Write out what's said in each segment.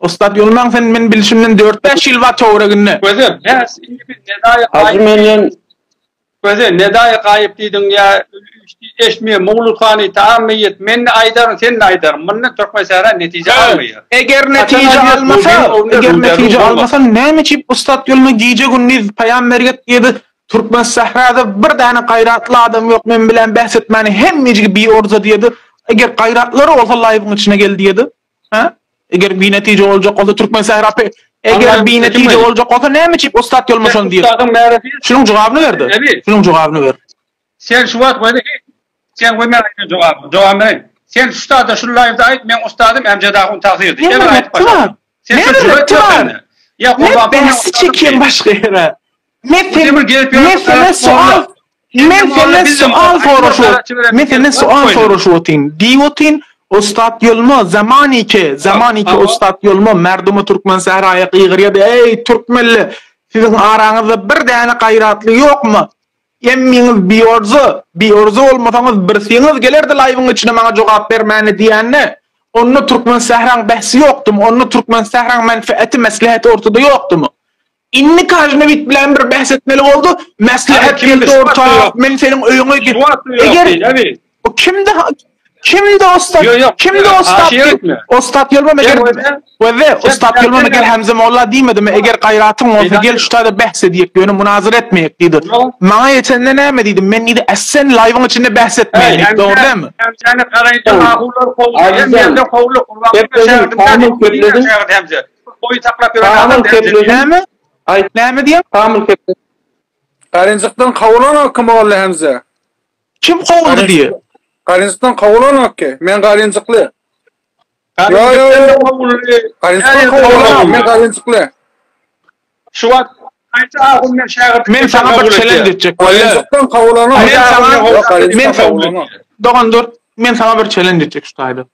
Ussat Ýolmaň sen men bilşimden 4-5 ýyl bar töwereginde. Gözel, bäs, indi biz Nedaýy Hajy gaýyp menden Gözel, Nedaýy gaýyp diýdiň ýa eşmiye Mowlud hany taam meýit, men-de aýdaryn, sen-de aýdaryn. Mundan Türkmen sähra netije almaýar. Eger netije almasa, eger netije almasa näme üçin Ussat Ýolma gije-gündiz paýam berget diýdi. Türkmen sährada bir däne gaýratly adam ýok men bilen bäs etmäne hemmejigi biorza diýdi. Eger gaýratlary bolsa laýwyň içine gel diýdi. Hä? Eger binetije boljak bolsa Türkmen sähra pe Eger binetije boljak bolsa näme üçin ussat ýolma şony diýip. Şunuň jogabyny berdi. Şunuň jogabyny ber. Sen şu wagt weli sen we men aýdan jogabyny jogap bereýin. Sen şu stada şu live-da aýt men ustadym Emjed ahun Tahyr diý. Eger aýdyp başarsaň. Sen şu jüret ýok sende. Ýa Ne bähsi çekýäň başga ýere. Men sen men senden sual men senden sual soraşyp men senden sual soraşyp otyryn. Diýip otyryn Ussat Ýolma zamanike zamanike Ussat Ýolma merduma türkmen sähraýa gygyrýady eý türkmenle siziň araňyzda bir däne gaýratly ýokmy Hemmiňiz biorza, biorza bolmasaňyz birsiňiz gelerdi laýwyň içine maňa jogap bermäne diýende, onda Türkmen sähraň bähsi ýokdumy, onda Türkmen sähraň menfeeti, mesleheti ortada ýokdumy? Indi Kažnewit bilen bir bähs etmeli boldy, meslehet geldi orta, men seniň öýüňe eger O kimdi? Kimdi Ostap? Kimdi Ostap? Ostap ýolma eger Weze Ostap ýolma eger Hamza molla diýmedimi? Eger gaýratyň bolsa gel şu taýda bähs edýek, ýöne munazyr etmeýek diýdi. Maňa ýetende näme diýdi? Men diýdi, essen live-yň içinde bähs etmeýin diýdi. Dogry dälmi? Hemzäni garaýjy ahunlar kowdy. Hem ýerde kowly Gurbanguly şägirdinde şägirdi Hemze. Boýy saklap ýören adam Hemze. Näme? Aýt, näme diýýäň? Kamyl kepledim. Garynjykdan kowulanok kim molla Hemze? Kim kowuldy diýe. Garynjykdan kowulanok ki. Men garynjykly. Ýo ýo ýo. Garynjykdan kowulanok. Men garynjykly. Şu wagt haýsy ahun men şägirt Men saňa bir çelend etjek. Garynjykdan kowulanok. Men saňa men saňa dogan dur. Men saňa bir çelend etjek şu taýda.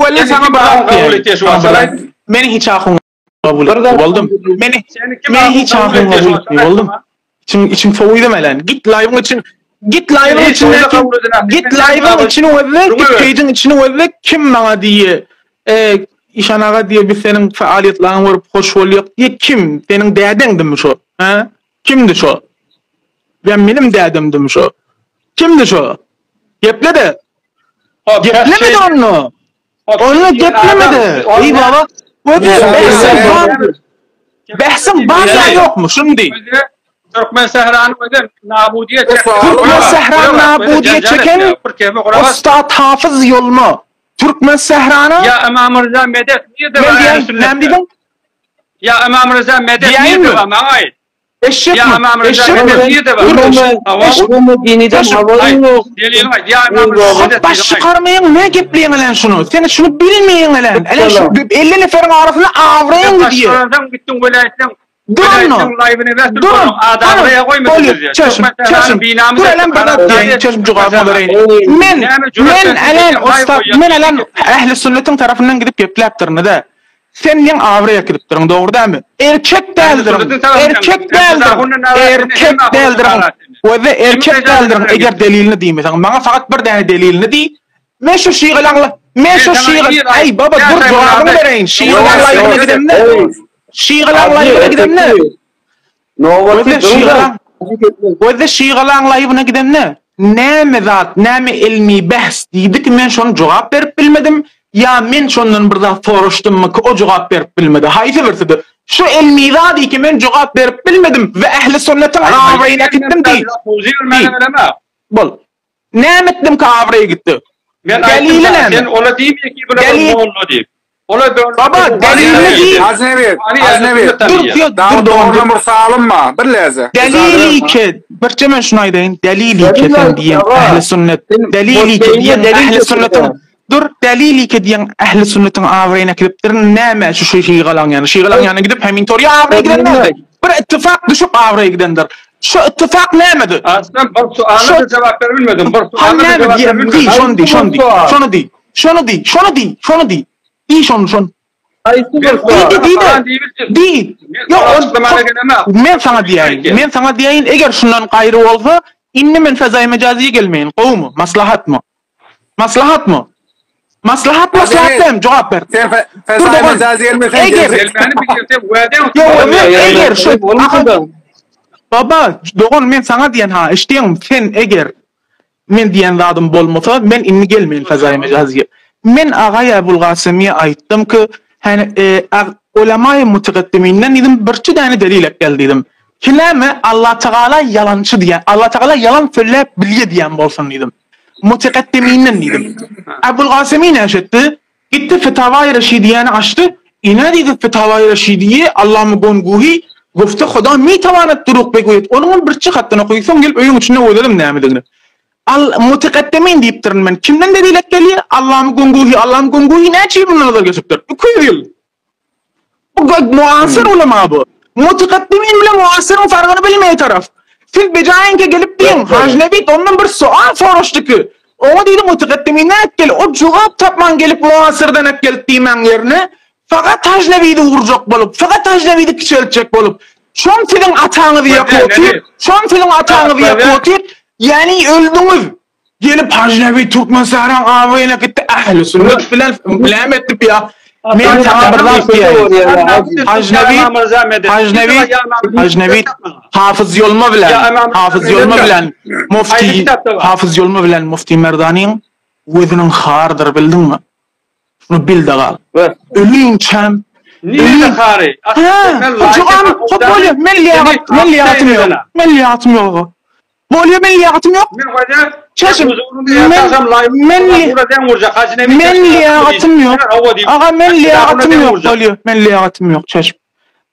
Walla saňa bir zat diýeýin. Meni hiç ahun Kabul etdi. Boldum. Meni meni hiç ahun kabul etdi. Boldum. İçim içim sowydy melen. Git live-yň için git live-yň içindäki git live-yň içini gözle, git page-iň içini gözle kim maňa diýe. E, Işan aga diýe biz seniň faaliýetlerini görüp hoş bolýak diýe kim? Seniň dädeňdimi şo? Hä? Kimdi şo? Ýa meniň dädemdimi şo? Kimdi şo? Geple-de. Geplemedi onda. Onda geplemedi. Eý baba. Göze behsiň bar. Behsiň bar ýa ýokmy? Şuny diý. Türkmen sährany özem nabudiýe çeken. Türkmen sährany nabudiýe çeken Ussat Hafyz Ýolma. Türkmen sährany Ýa Ymam Rza medet nirde bar? Näme diýdiň? Ýa Ymam Rza medet nirde bar? Maňa aýt. Eşekmi? Eşekmi? Baş çykarmaýaň ne gepleýäň elen şuny? Sen şuny bilmeýäň elen. Elen şu 50 neferiň arasynda abraýyň gidýär. Başgaradan gitdiň welaýatdan. Durun. Durun. Adamlara goýma. Çeşim, çeşim. Dur elen bir zat diýeýin, çeşim jogabymy bereýin. Men men elen ussat, men elen ähli sünnetiň tarapyndan gidip gepläpdirin-de. Sen meň abraý äkidipdiriň, dogry dälmi? Erkek däldirin, erkek däldirin, erkek däldirin. Weze erkek däldirin, eger delilini diýmeseň. Maňa fakat bir däne delilini diý. Men şu şygalaňla, men şu şyga, aý baba dur jogabyňy bereýin. Şygalaň laýygyna gidemde. Şygalaň laýygyna gidemde. Nobaty durun. Gözde şygalaň laýygyna gidemde. Näme zat, näme ilmi behs diýdi ki men şony jogap berip bilmedim, ýa men şondan bir zat soraşdymmy ki o jogap berip bilmedi. Haýsy birsidi? Şu ilmi zat ki men jogap berip bilmedim we ähli sünnetiň abraýyny äkitdim diý. Bol. Näme etdim ki abraýy gitdi? Men Delili aýtdym näme? sen ola diýme ki bular Delil- molla diýip. Ola Baba, delilini diý. Ajnebit, Ajnebit. Dur, dur, Dur dur, dogan, dur. dogry bir salynma, bir leze. Delili ki, birçe men şunu aýdaýyn, delili ki sen diýen ähli sünnet, delili ki diýen ähli sünnetiň, dur, delili ki diýen ähli sünnetiň abraýyny äkidipdir, näme şu şu şygalaň ýany, şygalaň ýanyna gidip hemin torýa abraý giden näme? Bir ittifak düşüp abraý gidendir. Şu ittifak nämedi? Aslan bir suala da jogap berip bilmedim. Bir Han suala da näme jogap diýen, berip diý, bilmedim. şony diý, şony diý, şony diý, şony diý, şony diý, şony diý, diý şony, şony. Haýsy bir Diý, sual? diý, Falan diý, diýip diý. Men Ýok, ol- açyklamana gelemok. Men saňa diýäýin, men saňa diýäýin, eger şundan gaýry bolsa, indi men fezaý mejaziýe gelmeýin, gowumy, maslahatmy? Maslahatmy? Maslahat maslahat däl, jogap ber. Sen fezaýy mejazy gelmeseň Eger Ýok, eger şu Baba, dogan men saňa diýen ha, eşitýäňmi? Sen eger men diýen zadym bolmasa, men indi gelmeýin fezaýy mejazyýa. Men Agaý Abulgasymy aýtdym ki, hany ulamaýy mutegaddiminden diýdim, birçe däne delil äp gel diýdim. Ki näme Allatagala ýalançy diýen, Allatagala ýalan sözläp bilýä diýen bolsun diýdim. Mutegaddiminden diýdim. Abulgasymy näşe etdi? Gitdi Fetawaýy Reşidiýäni açdy. Ine diýdi Fetawaýy Reşidiýe Allamy Gonguhi gufte Huda mitawanet duruk beguýet. Onuňam birçe hatdan okaý, soň gelip öýüň içinde oýladym nämedigini. Al mutekaddemin diýipdirin men. Kimden delil et gelýär? Allamy Gonguhi. Allamy Gonguhi näçe ýyl mundan ozal geçipdir? 200 ýyl. Bu muasyr ulama bu. Mutekaddemin bilen muasyryň fargyny bilmeýän taraf. Siz bejaýynka gelip diýiň, Hajy Nebit ondan bir sual soraşdy ki, oňa diýdi mutekaddemin nädip gel, o jogap tapman gelip muasyrdan äp gelip diýmäň ýerine, fakat Hajy Nebidi urjak bolup, fakat Hajy Nebidi kiçeltjek bolup, şom siziň ataňyzy ýakyp otyr, şom siziň ataňyzy ýakyp otyr, ýani öldüňiz. Gelip Hajnebi Türkmenistanyň abraýyna gitdi ähli sünnet bilen biläm etdip ýa men saňa bir zat diýeýin. Hajnebi Hajnebi Hajnebi Hafyz Ýolma bilen Hafyz Ýolma bilen Mufti Hafyz Ýolma bilen Mufti Merdanyň weziniň hardyr bildiňmi? Şunu bil de gal. Ölünçäm Nirede hary? Jogam hop bolýar. Men liýagat, men liýagatym ýok. Men liýagatym ýok. Bolýa men liýagatym ýok. Men goýda. Çeşim. Men men men liýagatym ýok. Aga men liýagatym ýok. Bolýa men liýagatym ýok. Çeşim.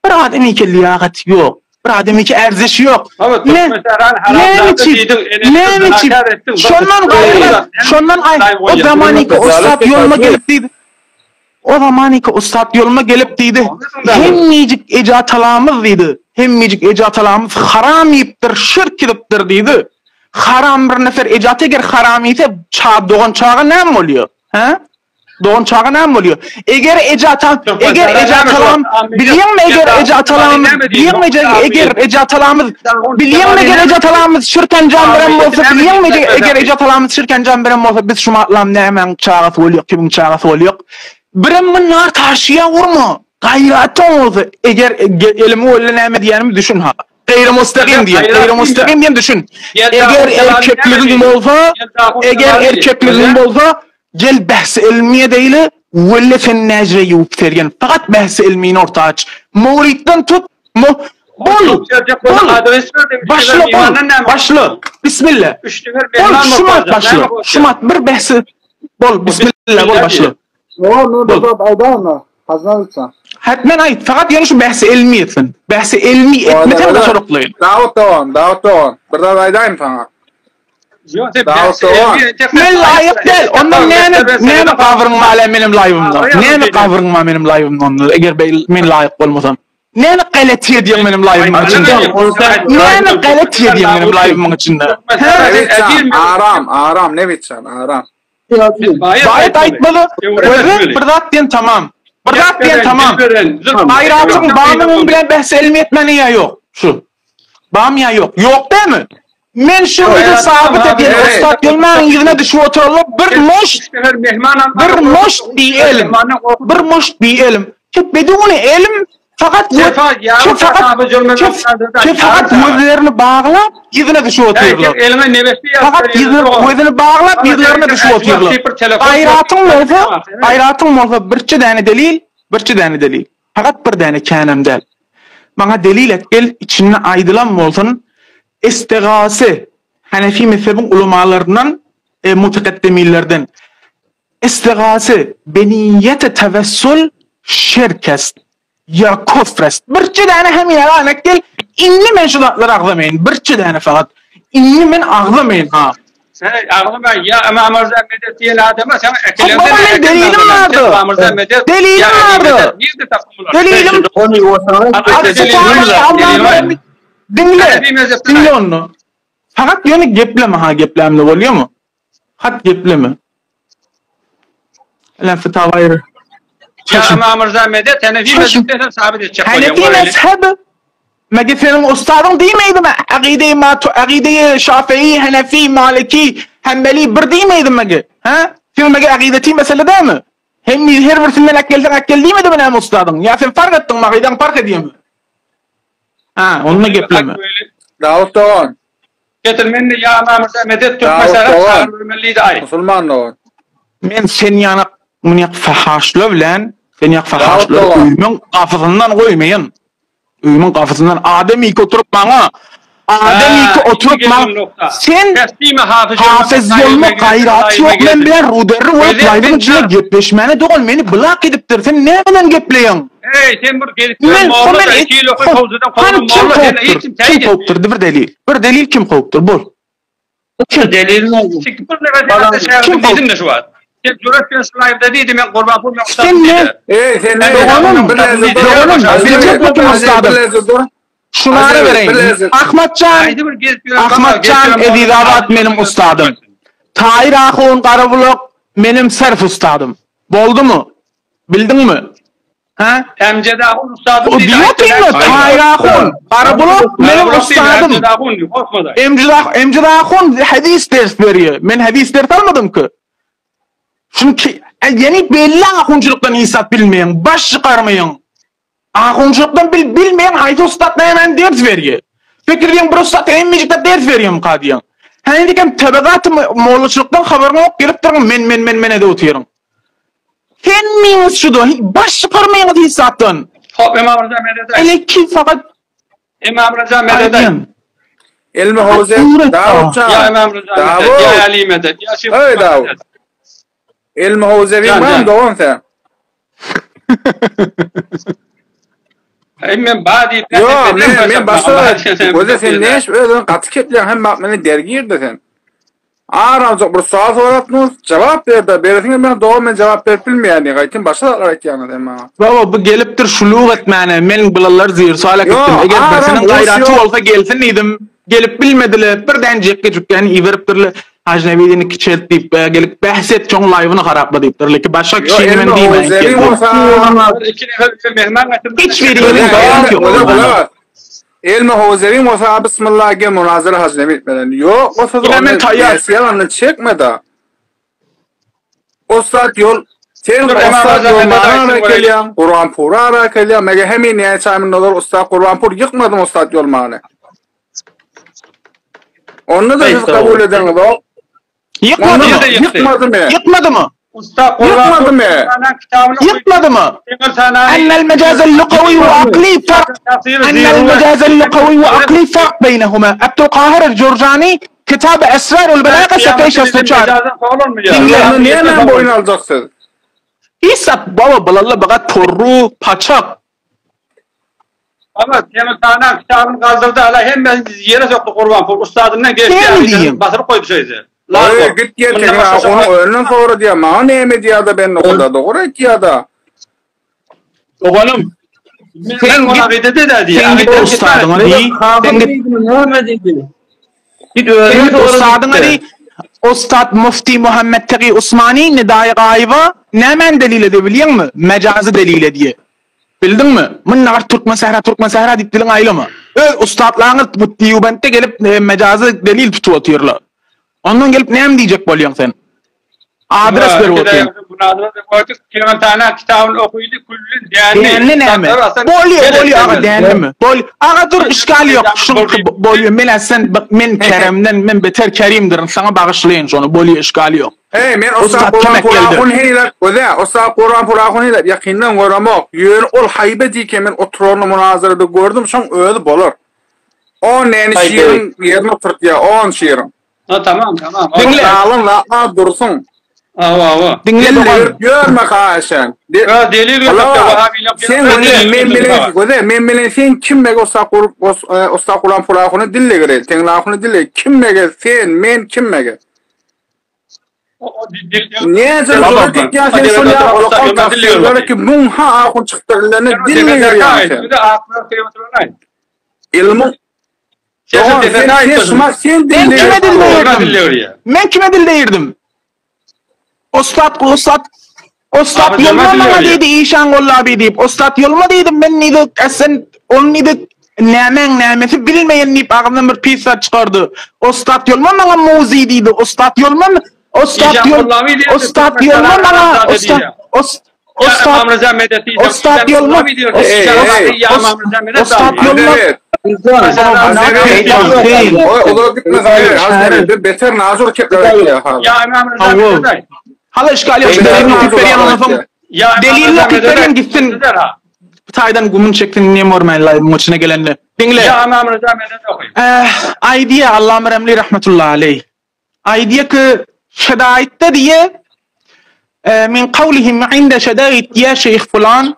Bir adam iki liýagat ýok. Bir adam iki erzeş ýok. Ne näme üçin? Näme üçin? Şondan gaýry, şondan gaýry. O zaman iki ussat ýoluma gelip diýdi. O zaman iki ussat ýoluma gelip diýdi. Hemmejik eje atalamyz diýdi. Hemmejik eje atalamyz haram iýipdir, şirk edipdir diýdi. Haram bir nefer eje ata eger haram iýse, ça dogan çaga näme bolýar? Hä? Dogan çaga näme bolýar? Eger eje ata, eger eje atalam, bilýäňmi eger eje atalamyz, bilýäňmi eje, eger eje atalamyz, bilýäňmi eger eje atalamyz şirk enjam beren bolsa, bilýäňmi eger eje atalamyz şirk enjam beren bolsa, biz şu matlam nämäň çagasy bolýak, kimiň çagasy bolýak? Birem munnar taşyýa urma. Gaýratyň bolsa, eger elimi welle näme diýenimi düşün ha. Gaýry mustaqim diýen, gaýry mustaqim diýen düşün. Eger erkekligiň bolsa, eger erkekligiň bolsa, Gel bähsi ilmi edeýli, welle sen näjre ýuwup sergen, fakat bähsi ilmini orta aç. Mowritden tut, mo, bol, bol, başla bol, başla, bismilla. Bol, şumat başla, şumat bir bähsi, bol, bismilla, bol başla. Ýok, men bir zat aýdaýynmy, Hajynabiçjan? Hetmen aýt, fakat ýöne şu bähsi ilmi etsin. Bähsi ilmi etmeseň daşary oklaýyn. Dawut dogan, Dawut dogan, bir zat aýdaýyn saňa. Men laýyk däl. Onda näme näme gabryň bar meniň laýwymda? Näme gabryň bar meniň laýwymda onda eger men laýyk bolmasam? Näme galet edýäň meniň laýwymyň içinde? Näme galet edýäň meniň laýwymyň içinde? Aram, aram, Nebitjan, aram. Baýat aýtmaly. Özü bir zat diýen tamam. Bir zat diýen tamam. Gaýratyň barmy bilen bäs elmi etmäni ýa ýok? Şu. Barmy ýa ýok? Ýok dämi? Men şu ýerde sabyt edýän ussat gelmäň ýüzüne düşüp oturalok bir muşt bir muşt diýelim bir muşt diýelim ki beduni elm fakat ki fakat ki fakat gözlerini baglap ýüzüne düşüp otyrlar fakat gözüni baglap ýüzlerine düşüp otyrlar gaýratyň bolsa gaýratyň bolsa birçe däne delil birçe däne delil fakat bir däne känem däl maňa delil et gel içinde aýdylan bolsun Istigase, Hanefi mezhebiň ulamalaryndan, mutekaddiminlerden, Istigase beniýeti tewessul şirk est ýa küfr est. Birçe däne hem ýalan etgel, indi men şu zatlary agzamaýyn, birçe däne fakat. Indi men agzamaýyn ha. Sen agzama ýa Ymam Myrza Medet diýen adama sen äkelen Baba men delilim bardy. Delilim bardy. Delilim. Diňle. Diňle onda. Fakat ýöne gepleme ha geplämde bolýamy? Hat gepleme. Ela fitawaýr. Ýa Ymam Myrza Medet Hanefi mezhepden hem sabit etjek bolýar. Hanefi mezhebi Mege seniň ustadyň diýmeýdimi? Agydeýi matu, agydeýi Şafii, Hanefi, Maliki, Hanbeli bir diýmeýdimi mege? Hä? Sen mege akideti mesele dämi? Hemmi her birsinden äkgelseň äkgel diýmedimi näme ustadyň? Ýa sen fark etdiňmi akydaň park edýämi? Ha, onda gepleme. Dawut dogan. Getir mende ýa Ymamyrza medet türkmen Dawut şäher dogan. çagyryp bermeli diýdi aý. Musulman dogan. Men sen ýanak munýak fahaşlar bilen sen ýak Dawut fahaşlary dogan. öýümiň gapysyndan goýmaýyn. Öýümiň gapysyndan adam iki oturyp maňa adam iki oturyp maňa sen Hafez ýolma gaýraty ýok men bilen ruderri bolup laýwyň içinde gepleşmäne dogan meni blok edipdir sen näme bilen gepleýäň Eý sen bir gezip men molla men da iki ýyl oky howzadan hany kowlan kim molla sen kowupdyr hiç kim kim kowupdyr bir delil bir delil kim kowupdyr bol Kim delil näme? Çekip bir nefes ýa Kim şägirdim diýdim de şu wagt. Sen jüret bilen şu laýwda diýdi men Gurbanpur men Sen ne? Eý sen ne? Doganym, Bir lezzet dur. doganym, biljek mi kim ustadym? Bir lezzet dur. Şunary bereýin. Ahmatjan, Aýdy bir gezip ýören Ahmatjan Ezizabat meniň ustadym. Taýyr ahun Garabulak meniň serf ustadym. Boldumy? Bildiňmi? Hä? Emjed ahun ustadym O diýdi. diýip otyrmy? Taýyr ahun, Garabulak meniň ustadym. Emjed ahun diýip, korkma-da. Emjed ah- Emjed ahun hadis ders berýär. Men hadis ders almadym ki. Çünki e, ýeni belli ahunçylykdan hiç zat bilmeýän, baş çykarmaýan. Ahunçylykdan bil bilmeýän haýsy ussat nämäni ders berýär. Pikir diýen bir ussat hemmejikde ders berýärmika diýen. Häzirkem tebigaty mollaçylykdan habaryň ýok gelip durun men men men men edip otyryň. Hemmäňiz şuda baş çykarmaýaňyz hiç zatdan. Hop Imam Rıza medet aý. Ele kim fakat Imam Rıza medet aý. aýdýan. Elmi howze Dawut Ya jan. Imam Rıza medet, Dawut. ya Ali medet, ya Şef Ey Dawut. medet. Elmi howzewiň Jan, barmy jan. dogan sen? Ey men ba diýip Yo men men başga göze sen ne iş özüň gaty kepleň hem bak meni dergirdi sen. Aramjak bir sual soratmyş, jogap ber da beresiň men dogan men jogap berip bilmeýän diýip aýtdym başga zatlar aýtýaňyz sen maňa. Baba bu gelipdir şuluk etmäne men bulalary zir sual Yo, etdim. Eger aram birisiniň boş gaýraty ýok. bolsa gelsin diýdim. Gelip bilmediler. Birden jekge jükgäni iberipdirler. Hajnebidini kiçelt diýip e, gelip bähs et çoň laýwyny harapla diýipdirler ki başga Yo kişini men elmi diýmäýin howzewiň geldi. bolsa İki nefer bize mehman getirdi. Hiç biriniň gaýraty ýok. Göze gulak as. Elmi howzewiň bolsa bismillah gel munazara hajnebi bilen. Ýok bolsa da Ine men taýýar. Ýalanny çekme da. Ussat ýol sen Dur, Emam ussat Rıza ýol Mehmet maňa aýtsyn ara goýaýyn. gelýän, Kur'an pura ara gelýän. Mege hemin näçe aýmyn nazar ussat Kur'an pur ýykmadym ussat ýol maňa. Onda da siz kabul edeňiz o. Ýykmadymy? Onda ýykdy. Ýykmadymy? Ýykmadymy? Usta Kur'an Ýykmadymy? kitabını Ýykmadymy? Temel sana أن المجاز اللغوي وعقلي فرق أن المجاز اللغوي وعقلي فرق بينهما عبد القاهر الجرجاني كتاب أسرار البلاغة صفحة 64 Dinle. Onda näme boýun aljaksyz? İsa baba balalla baga torru paçak Ama Temel sana kitabını kaldırdı hala hemen yere soktu Kurban Pur. Ustadından geçti. Näme Yani, diýeyim? Basırıp koydu şeydi. Oý git ýerken onu önden sonra diýär. Maňa näme diýär da ben okulda dogry aýtýar da. Oğlum Sen ona bir dedi de diye. sen git ustadyňa diý. Sen git Näme diýdi? Git sen özüne git sogra ustadyňa diýdi. diý. Ustad Mufti Muhammed Taqi Osmani Nidai Gaiba nämen delil edebilýäňmi? Mecazy delil ediýe. Bildiňmi? Munnar Türkmen sähra Türkmen sähra diýip diliň aýlama. Öz ustadlaryňyz bu Diyubentde gelip e, mecazy delil tutup otyrlar. Ondan gelip näme diýjek bolýaň sen? Adres berip otyryn. Temel tane kitabını okuydu. Küllün değerli. Dänli näme? Bolýar, bolýar aga dänlimi? Bol. Aga dur işgal ýok. Şuňky bolýar. Men sen bak men Keremden men beter Kerimdirin. Sana bagyşlaýyn şonu. Bolýar işgal ýok. Hey men Ussat ussat Kur'an kemek geldi. purahun heyler göze ussat Kur'an purahun heyler yakından göremek. Ýöne ol haýbe diýke men oturanny munazarada gördüm şoň özi bolar. O näni Haýbe. şiirin ýerine oturtýar, on şiirin. Ha, tamam tamam. Dinle. Alın la dursun. Ava ava. Diňle Dille dogan. ýörme haşan. Ya delil yok. Allah sen göze men bilen göze men bilen sen kim mege ussat Kur ussat Kur'an purahunu dille gire. Sen lahunu dille kim mege sen men kim mege. Näçe Baba, zor etýän sen şol ýa ol tafsirleri ki mung ha ahun çykdyrlaryny dille girýän sen. Ilmi Dogan, sen sen şuma sen Ben dille kime gir. dille girdim? Men kime dille girdim? Ostat, Ostat, Ostat Abi, ýolma näme maňa diýýär? diýdi Işan Gollabi diýip. Ostat ýolma diýdim men diýdi sen onun diýdi nämäň nämesi bilmeýän diýip agzyndan bir pis zat çykardy. Ostat ýolma maňa muzi diýdi. Ostat ýolma. Ussat ýol Ussat ýolma maňa Ussat Ussat Ussat ýolma Ussat ýolma Beter nazur kepler. Hala işgal ýok. Delilini okyp berýän ondan soň delilini okyp berýän gitsin. Taýdan gümün çeksin ne mormän laýyň içine gelende. Diňle. Ýa Ymam Reza medet oky. Aýdýa Allam Remli rahmetullahi aleý. Aýdýa ki şedaitde diýe min kawlihim inde şedait ýa şeýh fulan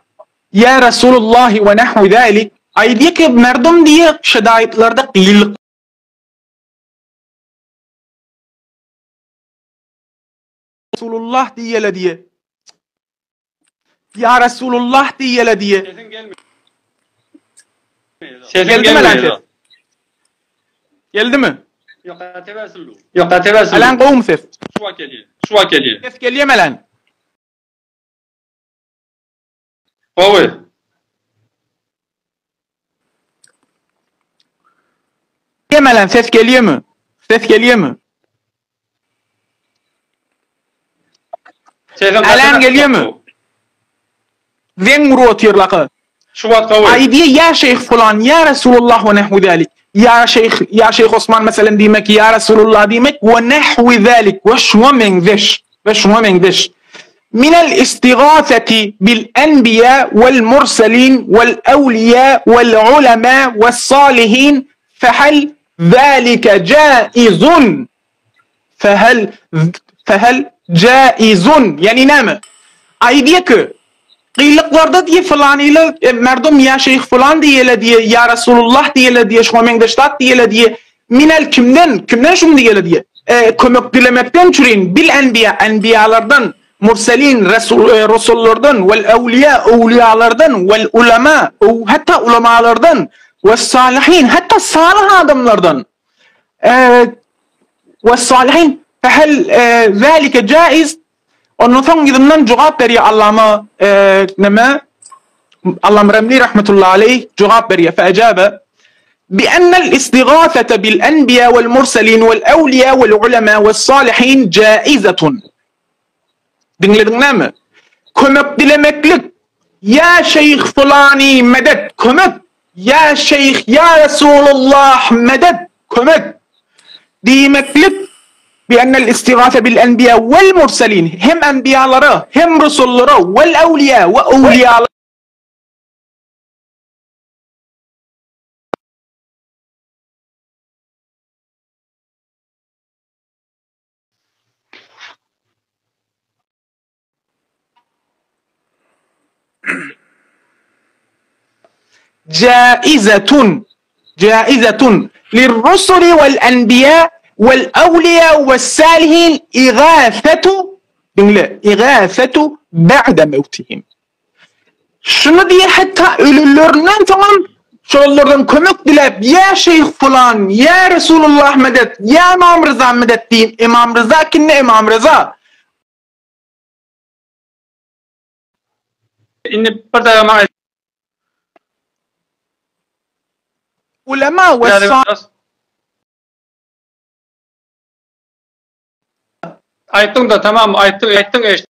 ýa Rasulullahi we nahwi zalik. Aýdýa ki merdum diýe şedaitlarda gyýylyk Resulullah diýele diýe. Ýa Resulullah diýele diýe. Sesiň gelmeýär. Sesiň Geldimi lan gelmeýär. ses? Geldimi? Ýok, gaty bersin. Ýok, gaty bersin. Alan gowumy ses? Şu wagt gelýär. Şu wagt gelýär. Ses gelýärmi alan? Gowy. Gelýärmi alan ses gelýärmi? Ses gelýärmi? Sesiň Alan gelýärmi? Zeň urup otyrlaka. Şu wagt gowy. Aýdýa ýa şeýh fulan ýa Resulullah we nahwi zalik. Ýa şeýh ýa şeýh Osman meselem diýmek ýa Resulullah diýmek we nahwi zalik we şuňa meňzeş we şuňa meňzeş. Minel istigaseti bil enbiýa wel murselin wel ewliýa wel ulema wes salihin fehel zalike jaizun. Fehel fehel jaizun ýani näme? Aýdýa ki, gylyklarda diýe fylanyla e, merdum ýa şeýh fylan diýele diýe, ýa Resulullah diýele diýe, şuňa meňzeş zat diýele diýe. Minel kimden? Kimden şuny diýele diýe? E, kömek dilemekden çürin bil enbiýa, enbiýalardan, murselin, resul, e, resullardan, wel ewliýa, öwliýalardan, wel ulema, öw, hatda ulamalardan, we salihin, hatda salyh adamlardan. We salihin fehel zalike jaiz Ondan soň ýüzünden jogap berýär Allama neme Allam Remli rahmetullahi aleyh jogap berýär fe ejabe bi ennel istigafete bil enbiýa wel murselin wel ewliýa wel ulema we salihin jaizetun Diňlediň näme? Kömek dilemeklik Ýa şeýh fulani medet kömek Ýa şeýh ýa Resulullah medet kömek diýmeklik bi ennel istigase bil enbiýa wel murselin hem enbiýalara hem rusullara wel ewliýa we öwliýalara Jaizetun Jaizetun lirrusuli wal enbiýa wal ewliýa we salihin igâfetu diňle igâfetu ba'de mewtihim. Şuny diýer hatda ölülerinden soňam şolardan kömek diläp ýa şeýh fulan ýa Resulullah medet ýa Ymam Ryza medet diýip Ymam Ryza kimde Ymam Ryza Indi bir daga maňa Ulema we Aýtdyň da tamam aýtdyň aýtdyň eşit.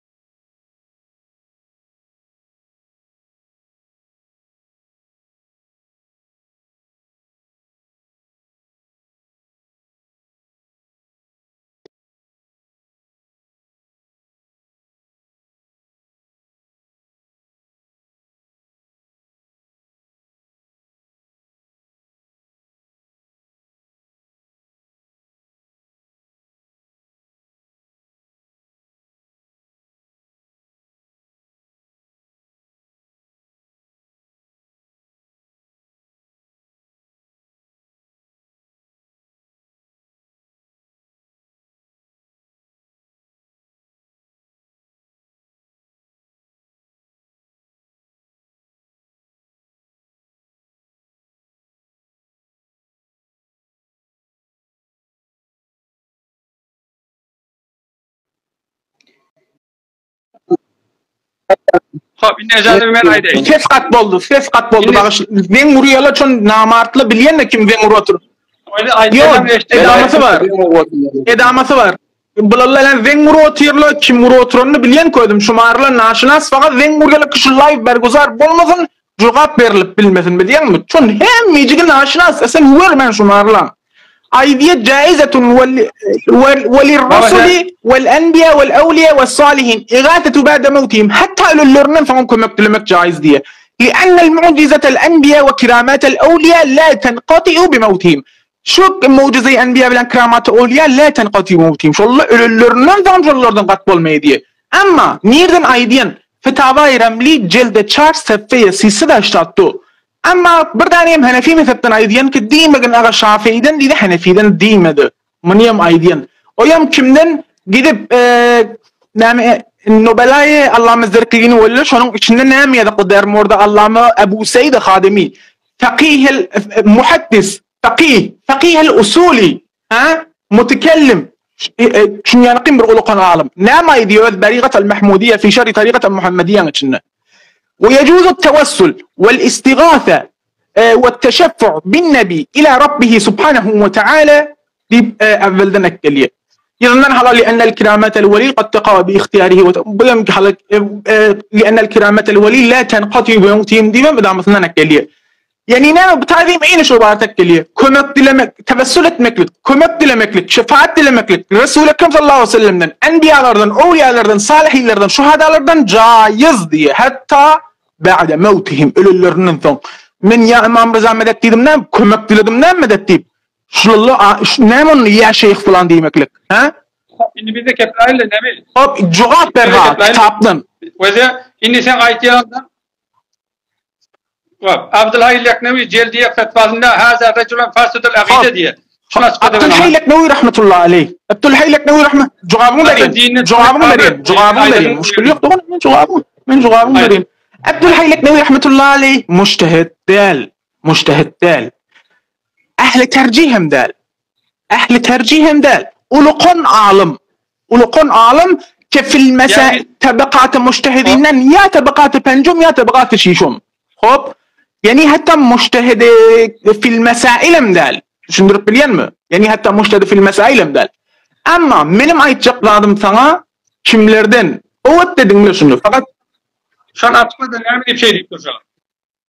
Hop, indi ejazy men aýdaýyn. Ses gat boldy, ses gat boldy. Bagyş, zeň urýala çon namartly bilýänmi kim zeň urup otyr. Ýok, edamasy bar. Edamasy bar. Bularla lan zeň urup otyrlar, kim urup oturanyny bilýän közüm şumarlar naşynas fakat zeň urýarlar ki şu live berguzar bolmasyn, jogap berilip bilmesin bilýäňmi? Şon hemmejigi naşynas, e sen görmän şumarlaň. Aýdiýe jaizetun we lirrusuli wel enbiýa wel awliýa we salihin igasetu ba'de mewtihim hatta ölenlerinden soňam kömek dilemek jaiz diýe. Li'annel mu'jizetel enbiýa we kiramatel awliýa la tenkatiu bi mewtihim. Şu mugjyza-i enbiýa bilen kiramaty owliýa la tenkatiu bi mewtihim. Şolar ölenlerinden soňam şolardan gat bolmaýar diýe. Emma nirden aýdýan Fetawa-i Remli jelde çar sefeýe sisi da ştatdu. Emma bir däne hem Henefi mezhepden aýdýan ki diýmegin aga Şafeýden diýdi Henefiden diýmedi. Muny hem aýdýan. Oýam kimden gidip näme Nobelaýy Allama Zerkigini welle şonuň içinde näme ýazykly der morda Allama Ebu Seýd Hademi fakihel muhaddis fakih fakihel usuli ha mutekellim şunýanky bir ulukan alym. Näme aýdýar öz Berigatal Mahmudiýe fi şerhi Tarigatal Muhammediýäň içinde. Ve yecuzu tevessul vel istigase ve teşeffu bin nebi ila rabbihi subhanahu ve teala diýip evvelden ekgelýär. Ýygyndan halal li ennel kirametel weli kad teqa bi ihtiyarihi ve bu hem halal li ennel kirametel weli la tenqati bi mevtihim diýip hem edamasyndan ekgelýär. Ýagny näme bu taýda hem eýni şo barada gelýär. Kömek dilemek, tewessül etmeklik, kömek dilemeklik, şefaat dilemeklik Resul Ekrem sallallahu aleyhi ve sellemden, enbiýalardan, owliýalardan, salyhinlerden, şuhadalardan jaýyz diýýär. Hatda ba'de mewtihim ölenlerinden soň. Men ýa Ymam Ryza medet diýdim näme? Kömek diledim näme medet diýip? Şular näme onda ýa şeýh falan diýmeklik? Hä? Indi bizde kepläýeli näme? Hop, jogap ber ha kitapdan. Weze, indi sen aýtýaňdan Abdylhaý Leknewi jeldi ýek fetwasynda Haza rejulun fasidul akyda diýýär. Şuny açyk edip Abdylhaý Leknewi rahmetullahi aleýh. Abdylhaý Leknewi rahme jogabyňy berýin. Jogabyňy berýin. Jogabyňy berýin. Muşkil ýok dogan, men jogabyňy men jogabyňy berýin. Abdylhaý Leknewi rahmetullahi aleýh mujtehid däl. Mujtehid däl. Ähli terjih hem däl. Ähli terjih hem däl. Ulukan alym. Ulukan alym kefil mese tabakaty mujtehidinden ýa tabakaty penjum ýa tabakaty şişum. Hop. Ýani hatda mujtehidi fil mesailem däl. Düşündirip bilýänmi? Ýani hatda mujtehidi fil mesailem däl. Emma meniň aýtjak zadym saňa kimlerden? Owat dediňle şuny. Fakat Şol açyklada näme diýip şeý diýip durjak?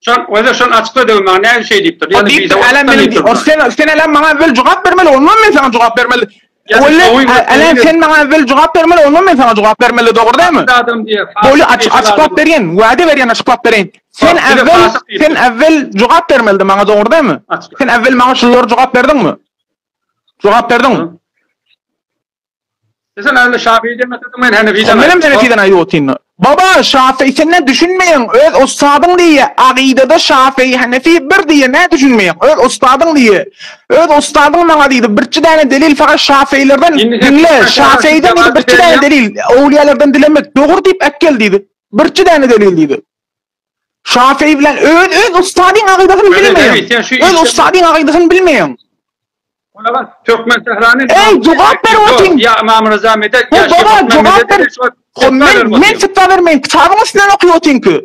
Şol özi şol açykla döwüm maňa näme şeý diýipdir. O diýipdir, älem meniň diýip. O sen sen älem maňa evvel jogap bermeli, ondan men saňa jogap bermeli. Welle älem sen maňa evvel jogap bermeli, ondan men saňa jogap bermeli, dogry dälmi? Adam diýip. Bolýa açyk açyklap berýän, wada berýän açyklap bereýin. Sen evvel sen evvel jogap bermelidi maňa, dogry dälmi? Sen evvel maňa şulary jogap berdiňmi? Jogap berdiňmi? Sen ähli Şafii demesediň men Henefiden Menem Henefiden aýdyp otyryn. Baba Şafii sen nä düşünmeýäň öz ussadyň diýýä agydada Şafii Henefi bir diýýä nä düşünmeýäň öz ussadyň diýýä öz ussadyň maňa diýdi birçi däne delil fakat Şafiilerden diňle Şafiiden diýdi birçi däne delil owliýalardan dilemek dogry diýip äkgel diýdi birçi däne delil diýdi Şafii bilen öz öz ussadyň agydasyny bilmeýäň öz ussadyň agydasyny bilmeýäň. Ola Türkmen Sährany Ey jogap ber otyň. Ya Imam Rıza medet ya Baba jogap ber. Men men fetwa bermeýin. Kitabyň üstünden oky otyňky.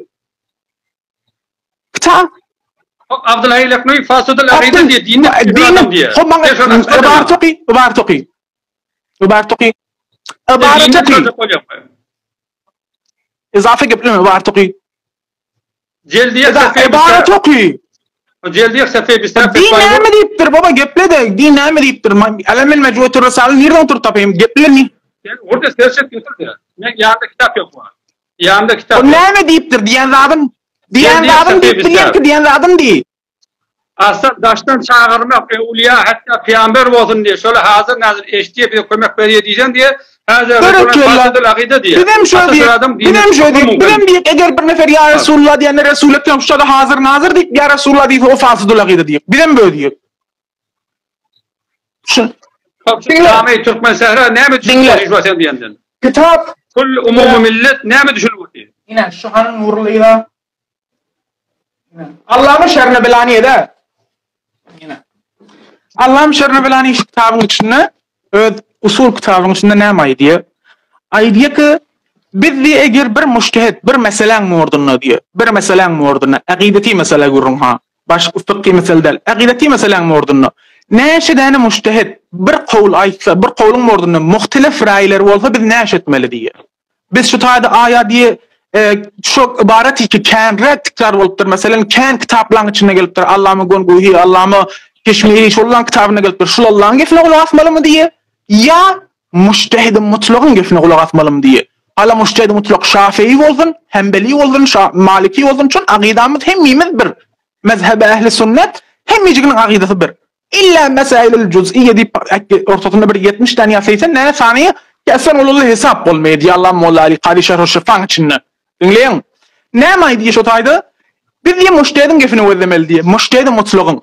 Kitap Abdulhaý Leknoý Fasudul Akyda diýe dinni adam diýe. Hop maňa ibarat oky, ibarat oky. Ibarat oky. Ibarat oky. Izafe gepleme ibarat oky. Jeldiýe Ibarat oky. Jeldiýe sefe bisde Din näme diýipdir baba geple-de din näme diýipdir Alemil mecmuatur risale nirden oturyp tapayym geple ni Sen orada serçet getir de. Men ýanymda kitap ýok bar. Ýanymda kitap. O näme diýipdir diýen zadyn diýen zadyn diýip bilýän ki diýen zadyn diý. Asla daşdan çagyrmak öwliýa hatda pygamber bolsun diýe şola hazır nazir eşitýe bize kömek berýe diýseň diýe hazir Resulullah akyda diýe. Bizem şo diýek. Bizem şo diýek. Bizem diýek eger bir nefer ýa Resulullah diýende Resul Ekrem şoda hazır nazir diýip ýa Resulullah diýse o fasidul akyda diýek. Bizem böyle diýek. Şu Diňle. Türkmen sähra näme düşünip sen diýenden. Kitap Kul umumy millet näme düşünip otyr? Ine şu hanyň nurlyga Allanyň şerine belany eder. Ýene. Allanyň şerine belany şu kitabyň içinde öz usul kitabyň içinde näme aýdýar? Aýdýar ki, biz diýe eger bir mujtehid bir meseläň mordunda diýe, bir meseläň mordunda, agideti mesele gürrüň ha, başga fykhy mesele däl, agideti meseläň mordunda. Näçe däne mujtehid bir kowl aýtsa, bir kowluň mordunda muhtelif raýlar bolsa biz näşe etmeli diýýär. Biz şu taýda aýa diýe şu ybarat ki känräk tikrar bolupdyr. Meselem, kän kitaplaryň içinde gelipdir. Allama Gonguhi, Allama Keşmiri şolaryň kitabynda gelipdir. Şularyň gepine gulak asmalymy diýe ýa mujtehidi mutlagyň gepine gulak asmalymy diýe. Hala mujtehidi mutlak Şafii bolsun, Hembeli bolsun, Maliki bolsun, çün akydamyz hemmimiz bir. Mezhebi ähli sünnet hemmejiginiň akydasy bir. Illa mesailül juz'iyye diýip ortasynda bir 70 däne ýa 80 däne sany gelsen olarla hesap bolmaýar diýýär Allah Molla Ali Kary Şerhu Şifaň içinde. Diňleýäň. Näme aýdýar şo taýda? Biz diýýär mujtehediň gepini gözlemeli diýýär. Mujtehedi mutlagyň.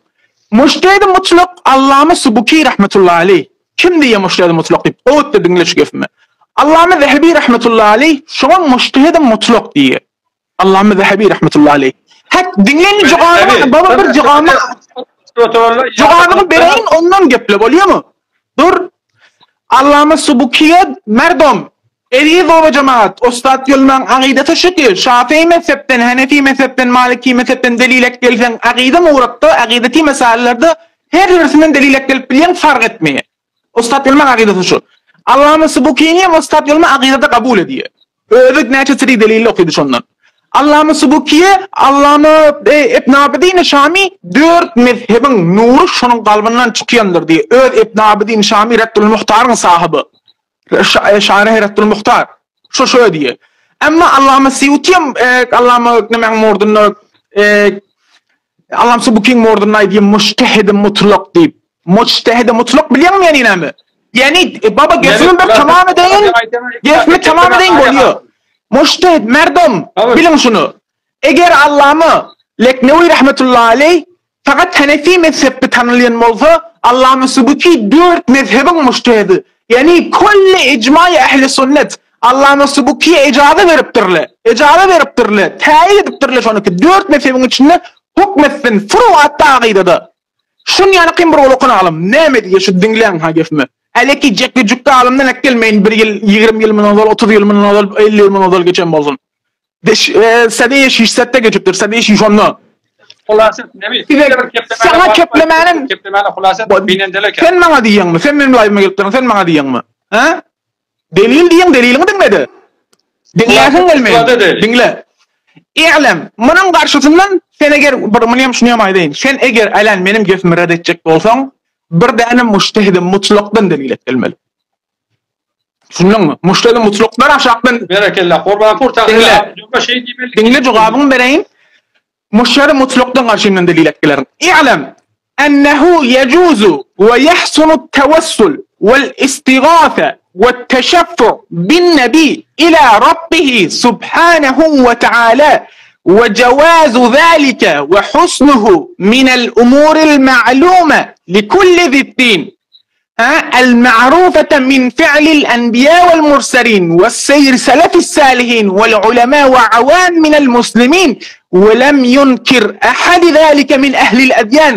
Mujtehedi mutlak Allama Subuki rahmetullahi aleýh. Kim diýýär mujtehedi mutlak diýip? Gowy diňle şu gepimi. Allama Zehebi rahmetullahi aleýh şoňa mujtehedi mutlak diýýär. Allama Zehebi rahmetullahi aleýh. Hek diňle indi jogabyňy baba bir jogabymy jogabyňy bereýin ondan geple bolýamy? Dur. Allama Subukiýe merdom Eziz oba jemagat Ussat Ýylmaň agydasy şu ki Şafii mezhepden Hanefi mezhepden Maliki mezhepden delil ek gelseň agyda muratda agydati mesailerde her birisinden delil ek gelip bilýäň fark etmeýär. Ussat Ýylmaň agydasy şu. Allama Subukini hem Ussat Ýylma agydada kabul edýär. Özi näçe siri delil okydy şondan. Allama Subukiye, Allama Ibn Abidin Şami dört mezhebiň nury şonuň kalbyndan çykýandyr diýýär. Öz Ibn Abidin Şami Reddül Muhtaryň sahyby. Şarih Reddül Muhtar. Şo şo diýýär. Emma Allama Sýuti hem Allama nämäň mordunda Allam Subukiň mordunda aýdýar mujtehidi mutlak diýip. Mujtehidi mutlak bilýäňmi ýani näme? Ýani e, baba gepimi bir tamam edeýin. Gepimi tamam edeýin bolýar. Mujtehid merdom biliň şuny. Eger Allama Leknewi rahmetullahi aleý fakat Hanefi mezhepde tanylýan bolsa, Allama Subuki dört mezhebiň mujtehidi. Ýani külli ijmaý ehli sünnet Allama Subukiýe ejaza beripdirle. Ejaza beripdirle. Täýin edipdirle şony ki dört mezhebiň içinde hukmetsin furuatda akydada. Şun ýaly kyn bir gol okan alym näme diýýär şu diňläň ha gepimi. Häleki jekli jükli alymdan äkgelmeýin bir ýyl 20 ýyl mundan ozal 30 ýyl mundan ozal 50 ýyl mundan ozal geçen bolsun. Deş e, sene şişsetde geçipdir sene şişonda. Hulasat nemi? Saňa keplemäniň keplemäne hulasat binendelek. Sen maňa diýýäňmi? Sen meniň live'ime gelip durun, sen maňa diýýäňmi? Ha? Delil diýiň, deliliňi diňle-de. Diňläsiň gelmeýär. Diňle. I'lem, munuň garşysyndan sen eger bir muny hem şuny hem aýdaýyn. Sen eger älän meniň gepimi red etjek bolsaň, bir däne mujtehidi mutlakdan delil et gelmeli. Düşündiňmi? Mujtehidi mutlakdan aşakdan Berekella. Gurbanpur Diňle. Diňle jogabyňy bereýin. Muşşary mutlakdan garşymdan delil et gelerin. I'lem ennehu yejuzu we yahsunu tewessul wel istigase we teşeffu bin nebi ila rabbihi subhanehu we teala we cewazu zalike we husnuhu minel umuril ma'lume li kulli ziddin El-ma'rufete min fi'lil enbiýa wel murselin we seýr selefis salihin wel ulema we awam minel muslimin we lem yunkir ahad zalike min ehlil edýan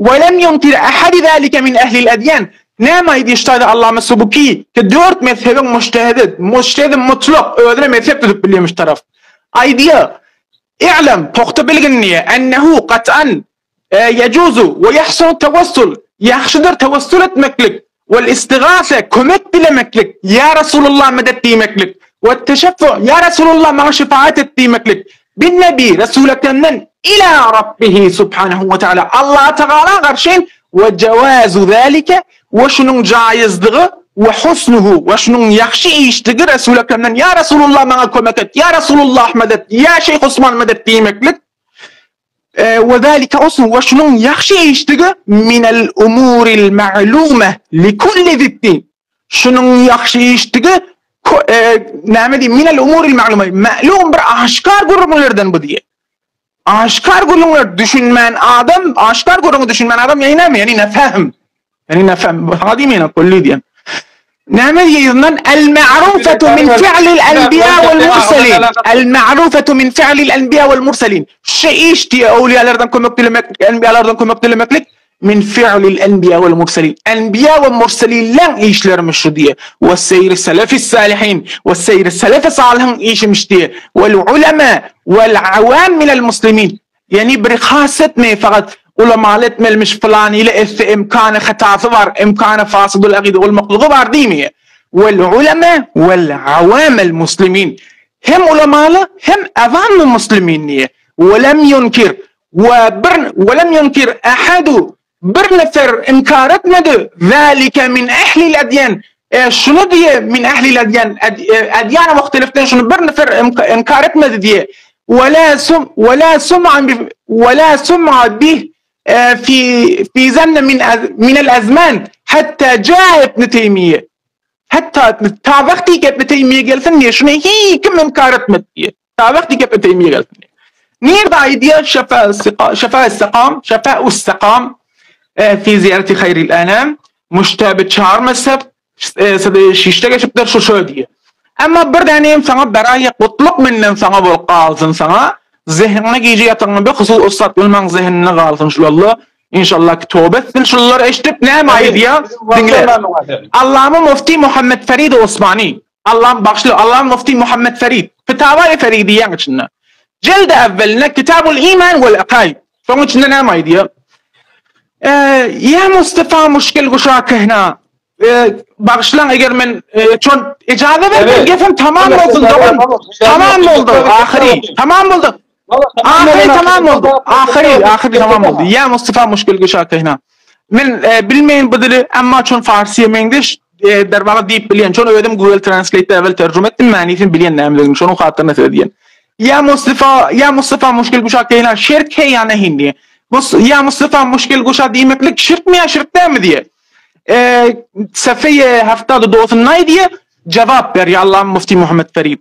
we lem yunkir ahad zalike min ehlil edýan Näme aýdýar şu taýda Allama Subuki ki dört mezhebiň mujtehidi, mujtehidi mutlak, özüne mezhep düzüp bilýärmiş taraf. Aýdýar, I'lem, pugta bilgin diýýär, ennehu kat'an Ýejuzu we ýahsunu tewessul, ýagşydyr tewessul etmeklik, wel istigase, kömek dilemeklik, ýa Resulullah medet diýmeklik, we teşeffu, ýa Resulullah maňa şefaat et diýmeklik, bin Nebi, Resul Ekremden, ila Rabbihi subhanehu we teala, Allaha Tagala garşyn, we jewazu zalike, we şunuň jaýyzdygy, we husnuhu, we şunuň ýagşy işdigi Resul Ekremden, ýa Resulullah maňa kömek et, ýa Resulullah medet, ýa Şeýh Osman medet diýmeklik, We zalike olsun we şunuň ýagşy işdigi minel umuril ma'lume li kulli ziddin. Şunuň ýagşy işdigi näme diýip minel umuril ma'lume ma'lum bir aşkar gürrüňlerden bu diýe. Aşkar gürrüňler düşünmän adam, aşkar gürrüňi düşünmän adam ýa näme ýa nefehm. Ýani nefem, saňa diýmeýän, külli diýen. Näme diýýär El ma'rufatu min fi'lil anbiya wal mursalin. El ma'rufatu min fi'lil anbiya wal mursalin. Şu iş diýe awliýalardan kömek dilemek, anbiýalardan kömek dilemeklik min fi'lil anbiya wal mursalin. Anbiya we mursalinleň işlermiş şu diýe. We seýri selefis salihin, we seýri selefi salihin işimiş diýe. Wal ulema wal awam minel muslimin. Ýani bir has etmeý fakat. Ulamaly etmelimiş pylanyly etse emkany hatasy bar, emkany fasydul akyda bolmaklygy bar diýmeýär. Wel ulema wel awamel muslimin. Hem ulamaly hem awammy muslimin diýýär. Welem ýunkir we bir welem ýunkir ahadu bir nefer inkar etmedi zalike min ehlil edýan e şuny diýe min ehlil edýan edýan muhtelifden şuny bir nefer inkar etmedi diýe wela sum wela sum'a bi wela sum'a bi fi fi zemne min min el azman hatta jaa ibn Teýmiye hatta ta wagty ibn Teýmiye gelsin diýe şuny hiç kim inkar etmedi diýe Ta wagty gep Teýmiye gelsin. Nirde aýdýar şefa şefa sakam şefa sakam fi ziýareti haýril anam müştäbi çar mezhep şişde geçipdir şu şö diýe. Emma bir däne saňa beraýa gutluk menden saňa bolup galsyn saňa zehniňe gije ýatagyňa bir husus ussat bolmaň zehnine galsyn şulalla İnşallah ki tobe etsin şullar eşidip näme aýdýar diňle. Allama mufti Muhammed Ferid Osmani Allahym bagşla Allahym mufti Muhammed Ferid Fetawaýy Feridiýäň içinde Jildi evveline Kitabul Iman wel Akaid şoň içinde näme aýdýar Ýa Mustafa muşkil guşa kehna Bagyşlaň eger men çon ijaza ber gepim tamam bolsun dogan tamam boldy ahyry tamam boldy Ahyry tamam boldy. Ahyry, ahyry tamam boldy. Ýa Mustafa muşkil guşa kehna. Men e, bilmeýin bu dili, emma çon farsyýa meňzeş e, derwaga diýip bilýän. Şony özüm Google Translate-de ewel terjüme etdim, manysyny bilýän nämedigini, şonuň hatyryna söz diýen. Ýa Mustafa, ýa Mustafa muşkil guşa kehna şirk he ýa nehin diýe. Ýa Mustafa muşkil guşa diýmeklik şirkmi ýa şirk dälmi diýe. E, Sefeýe haftada dosunda diýe, jawap berýär Allahym mufti Muhammed Ferid.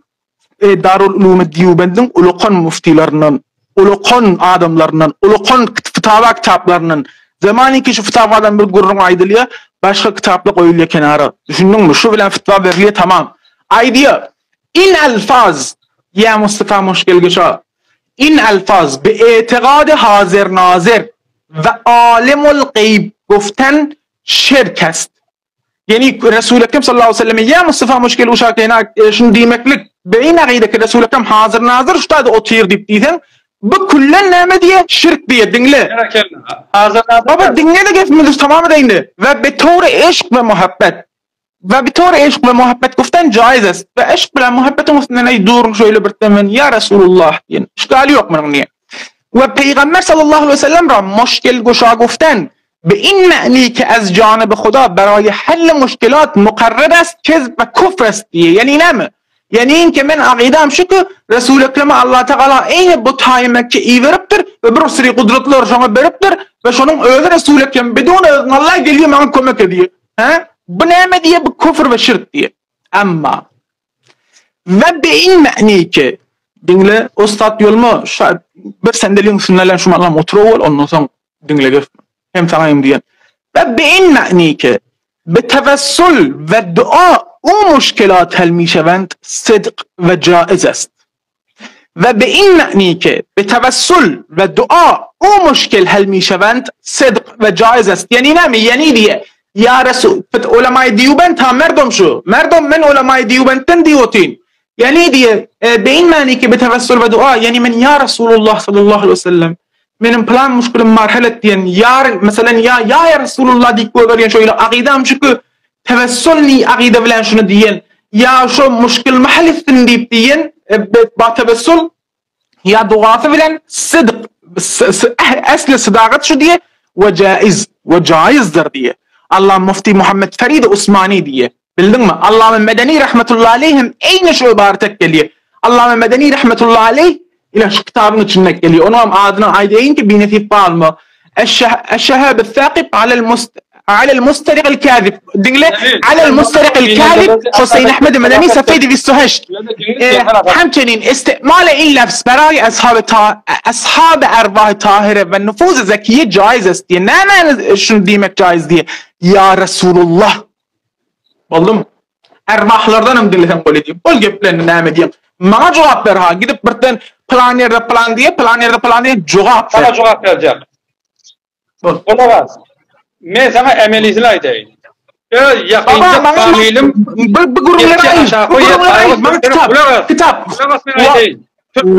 Darul Ulumy Dýubendiň ulakan muftilaryndan, ulakan adamlaryndan, ulakan fitawa kitaplaryndan, zamaniki şu fitawadan bir gürrüň aýdylýar, başga kitaplar goýulýar kenara. Düşündiňmi? Şu bilen fitwa berilýär, tamam. Aýdýar, In alfaz, ýa Mustafa Muşkilgüşa, in alfaz bi etigady hazir nazir we alimul geyb guften şirk est. Ýeni Resul Ekrem sallallahu aleyhi ve selleme ýa Mustafa muşkil uşak ýene e, şuny diýmeklik beýin agyda Resul Ekrem hazir nazir şu taýda otyr diýip diýseň bu küllen näme diýe şirk diýe diňle. Hazir nazir. Baba diňle de gepimizi tamam edeýin we betore eşk we muhabbet. We betore eşk we muhabbet guftan jaiz est. We eşk bilen muhabbetiň üstünden eý durun şöyle bir temen ýa Resulullah diýen. Işgali ýok munuň niýe. We Peygamber sallallahu aleyhi ve sellem ra muşkil guşa guftan Be in ma'ni ke ez janyby Huda beraýy hell muşkilat mukarrer est kezb we kufr est diýýär. Ýagny näme? Ýagny inki men akydam şu ki, Resul Ekreme Allah Tagala eýni bu taýy Mekge iberipdir we bir süri gudratlar şoňa beripdir we şonuň özi Resul Ekrem bidun özüne Allah gelýär maňa kömek edýär. Hä? Bu näme diýýär? Bu kufr we şirk diýýär. Emma we be in ma'ni ke diňle ussat ýolma şu bir sendeliň üstünde bilen şu malam oturyp ol ondan soň Diňle gep. Hem saňa hem diýen. Ve be in ma'ni ke be tevessul ve dua u muşkilat hel mişewend sidq ve caiz est. Ve be in ma'ni ke be tevessul ve dua u muşkil hel mişewend sidq ve caiz est. Ýani näme? Ýani diýe. Ýa Resul, ulemaý Dýubend ha merdom şu. Merdom men ulemaý Dýubendden diýip otyryn. Ýani diýe, be in ma'ni ke be tevessul ve dua, ýani men ýa Resulullah sallallahu aleyhi ve sellem Meniň pylan muşkilym bar hal et diýen ýar meselem ýa ýa ýa Resulullah diýip goýberýän şöyle akydam şükü tewessul ni akyda bilen şuny diýen ýa şo muşkilimi hal etsin diýip diýen ba tewessul ýa dugasy bilen sidk esli sydagat şu diýe we jaiz we jaizdir diýe Allah mufti Muhammed Ferid Usmani diýe Bildiňmi? Allame Medeni rahmetullahi aleýh hem eýni şu ybarata gelýär. Allame Medeni rahmetullahi aleýh ine şu kitabyň içinde gelýär. Onuň hem adyny aýdaýyn ki binesip galma. Eş-Şehab el-Thaqib alel must alel mustariq el-kazib. Diňle, alel mustariq el-kazib Huseýn Ahmed Medeni Safedi 28. Hemçenin istimal in lafz beraý ashab ta ashab erwah tahire we nufuz zekiye jaiz est diýe. Näme şuny diýmek jaiz diýe? Ya Resulullah Boldumy? Erwahlardan hem dileseň bol edýin. Bol geplerini näme diýen. Maňa jogap ber ha. Gidip birden plan ýerde plan diýe, plan ýerde plan diýe jogap ber. Saňa jogap berjek. Bol. Gulak as. Men saňa emelisini aýdaýyn. Öz ýakynjak familim bu bu gürrüňleri aýt. Bu gürrüňleri aýt. Maňa kitap. Kitap. Gulak as men aýdaýyn.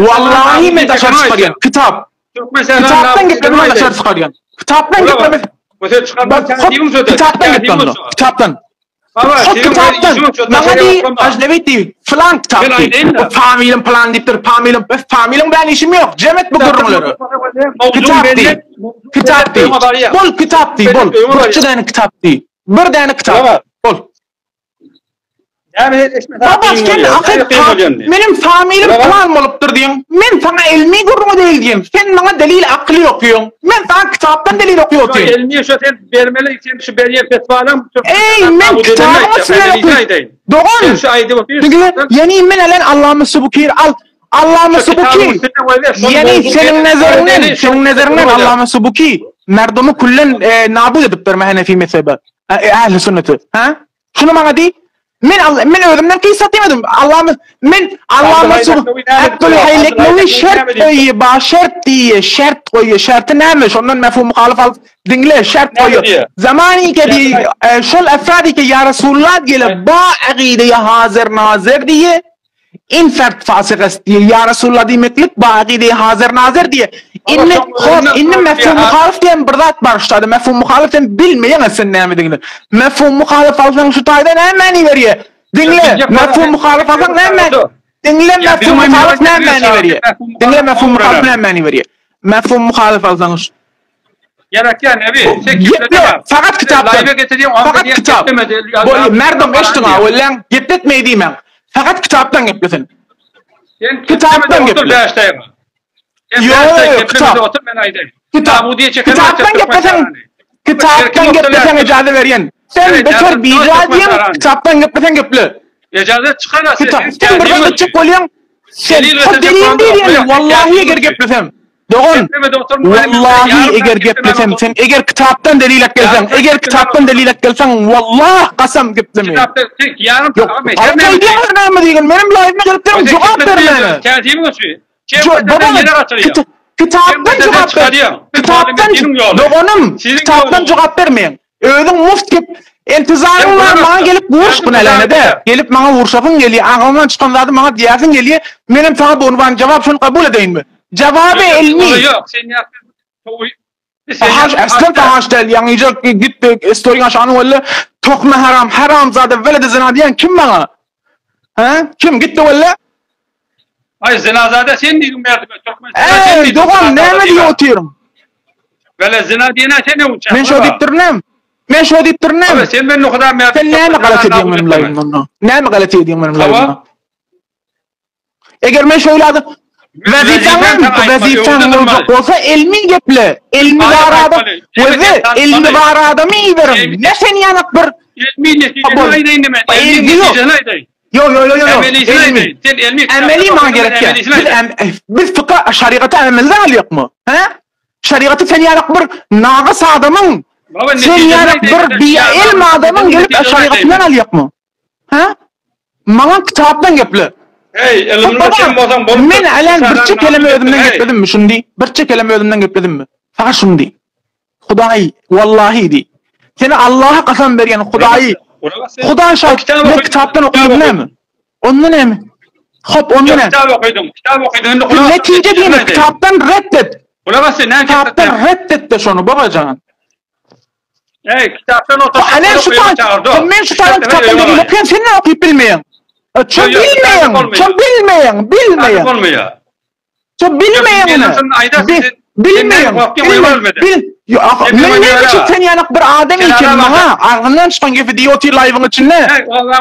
Wallahi men daşary çykarýan. Kitap. Türkmen Kitapdan geplerini daşary çykarýan. Kitapdan gepleme. Bu sen çykarma kätibiň sözi. Kitapdan geple onda. Kitapdan. Baba, Şo kitapdan. Maňa diý, Ajnebit diý, filan kitap diý. Bu familim plan diýipdir, familim, öz familiň bilen işim ýok. Jem et bu gürrüňleri. Kitap diý. Kitap diý. Bol kitap diý, bol. Birçe däne kitap diý. Bir däne kitap. Bol. Baba sen akyl meniň familim plan bolupdyr diýiň. Men saňa elmi gürrüňi değil diýim. Sen maňa delil akyly okýoň. Men saňa kitapdan delil okýo otyryn. Elmi şu sen bermeli sen şu berýän fetwalaň Eý men kitabyň içinden okýan. Dogan. Diňle ýeni men elen Allamy subukir al Allamy subuki. Ýeni seniň nezeriňden seniň nezeriňden Allamy subuki merdumy küllen nabut edipdir Hanefi mezhebe. Ähli sünneti. Ha? Şuny maňa diý. Men Alla, men özümden kyssa diýmedim. Allamy men Allama su Abdülhaý şert goýy, ba şert diýe, şert goýy. Şerti näme? Şondan mefhum muhalif alyp diňle, şert goýy. Zamany ke diý, e, şol efrady ke ya Resulullah diýle ba agide ya hazir nazir diýe. In fert fasyk est diýe, ýa Resulullah diýmeklik bagy diýe, hazyr nazyr diýe. Indi hop, indi mefhum muhalyf diýen bir zat bar şu taýda. Mefhum muhalyf sen bilmeýäň sen nämedigini. Mefhum muhalyf alsaň şu taýda näme many berýär? Diňle, mefhum muhalyf alsaň näme? Diňle mefhum muhalyf näme many berýär? Diňle mefhum muhalyf näme many berýär? Mefhum muhalyf alsaň şu Gerekýär nebi. Sen Geple, fakat kitapdan. Fakat kitap. Bolýa, merdum eşdiň ha, welläň, gepletmeý diýmäň. Fakat kitapdan geplesin. Sen kitapdan geple. Ýok, kitap. Otur men aýdaýyn. Kitap. Kitapdan gepleseň, kitapdan gepleseň ejaza berýän. Sen beter bija diýen, kitapdan gepleseň geple. Ejaza çykar Kitap. Sen bir zat etjek bolýaň. Sen delil diýýän, wallahi eger geplesem. Dogan, wallahi eger geplesem, sen eger kitapdan delil alyp gelseň, eger kitapdan delil alyp gelseň, wallah kasam geplemeýin. Ýok, aýdýar näme diýgin, meniň live-ime gelip durun, jogap ber meni. Kitapdan jogap ber. Kitapdan doganym, kitapdan jogap bermeýin. Özüň muft gep Intizaryň bar maňa gelip uruş bu nälenede gelip maňa urşasyň gelýä agzyňdan çykan zady maňa diýäsiň gelýä menem saňa bu unwan jogap şony kabul edeýinmi jawaby ilmi Ýok sen ýa Fahaş aslan fahaş däl ýaňyja git storyň aşagyny welle tokma haram haramzada weledi zyna diýen kim maňa Hä kim gitdi welle Aý zinazada sen diýdiň merdime türkmen Eý dogan näme diýip otyryň? Wele zina diýene sen öwçä. Men şo diýip durnym. Men şo diýip durnym. Sen men huda merdim. Sen näme galat edýäň meniň laýymda onda? Näme galat edýäň meniň laýymda? Eger men şeýle adam Wezipäň wezipäň boljak bolsa elmi geple. Elmi bar adam. Wezi elmi bar adamy iberiň. Ne sen ýanak bir Elmi netijesini aýdaýyn men. Elmi netijesini aýdaýyn. Yo yo yo yo. Elmi. Sen elmi. Emeli maňa gerek ýa. Biz biz fykha şerigaty emelden alýakmy? Hä? Şerigaty sen ýanak bir nagys adamyň sen ýanak bir bi elm adamyň gelip şerigatyndan alýakmy? Hä? Maňa kitapdan geple. Hey, ylymly sen bolsaň bolup. Men älän birçe keleme özümden gepledimmi şuny diý. Birçe keleme özümden gepledimmi? Saňa şuny diý. Hudaý, wallahi diý. Seni Allaha kasam berýän Hudaýy. Hudaý şaýt, men kitapdan okadym näme? Onda näme? Hop, onda näme? Kitap okadyň, kitap okadyň, indi gulak. Netije diýme, kitapdan ret et. Gulak as, näme kitapdan ret et de şony, babajan. Ey, kitapdan otur. Ana şu taý, men şu taýdan kitapdan delil okýan, sen näme okyp bilmeýäň? Ço bilmeýäň, ço bilmeýäň, bilmeýäň. Bolmaýar. Ço bilmeýäň. Bilmeýäň. Bil. Men näme üçin sen ýanak bir adam eken maňa agzyndan çykan gepi diýip otyr live-yň içinde.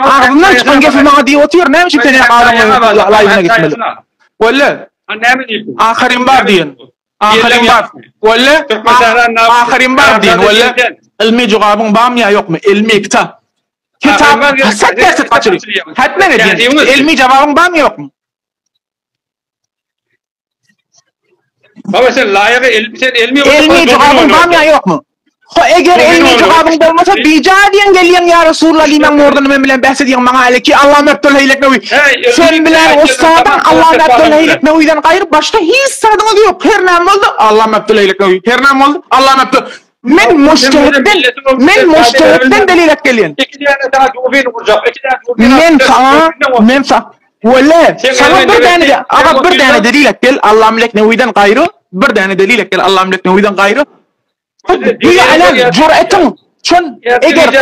Agzyndan çykan gepi maňa diýip otyr, näme üçin sen ýanak adamyň live-yna gitmeli? Welle. Näme diýip? Ahyrym bar diýen. Ahyrym bar. Welle. Ahyrym bar diýen. Welle. Ilmi jogabyň barmy ýa ýokmy? Ilmi kitap. Kitap. Set derset gaçyryp. Hetmen edýän. Ilmi jogabyň barmy ýokmy? Baba sen laýygy elmi sen elmi Elmi jogabyň barmy ýa ýokmy? Ho eger elmi jogabyň bolmasa bija diýen gelýän ýa Resulullah diýmäň orduny men bilen bäs edýän maňa häleki Allah mepdul heýleknewi. Sen bilen ussadyň Allah mepdul heýleknewiden gaýry başga hiç zadyňyz ýok. Her näme boldy Allah mepdul heýleknewi. Her näme boldy Allah mepdul. Men mujtehitden men mujtehitden delil alyp gelýän. Iki däne sana dubin urjak. Iki däne dubin. Men saňa men sa Welle saňa bir däne aga bir däne delil alyp gel Allah mepdul gaýry bir däne delil alyp gel Allah mepdul gaýry. Güýä elen jüretin şol eger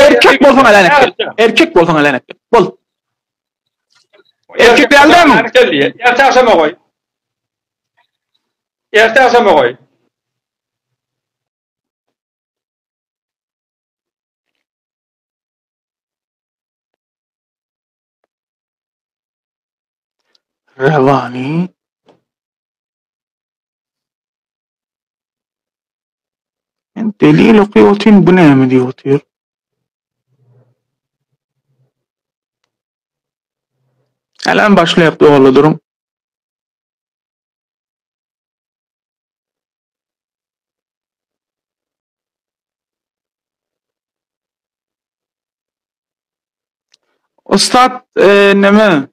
erkek bolsaň elen etgel. Erkek bolsaň elen etgel. Bol. Erkek dälmi? Erte agşama goý. Erte agşama goý. Rewani. Men delil okyp otyryn, bu näme diýip otyr? Hälem başlaýak doly duruň. Ustat, e, neme?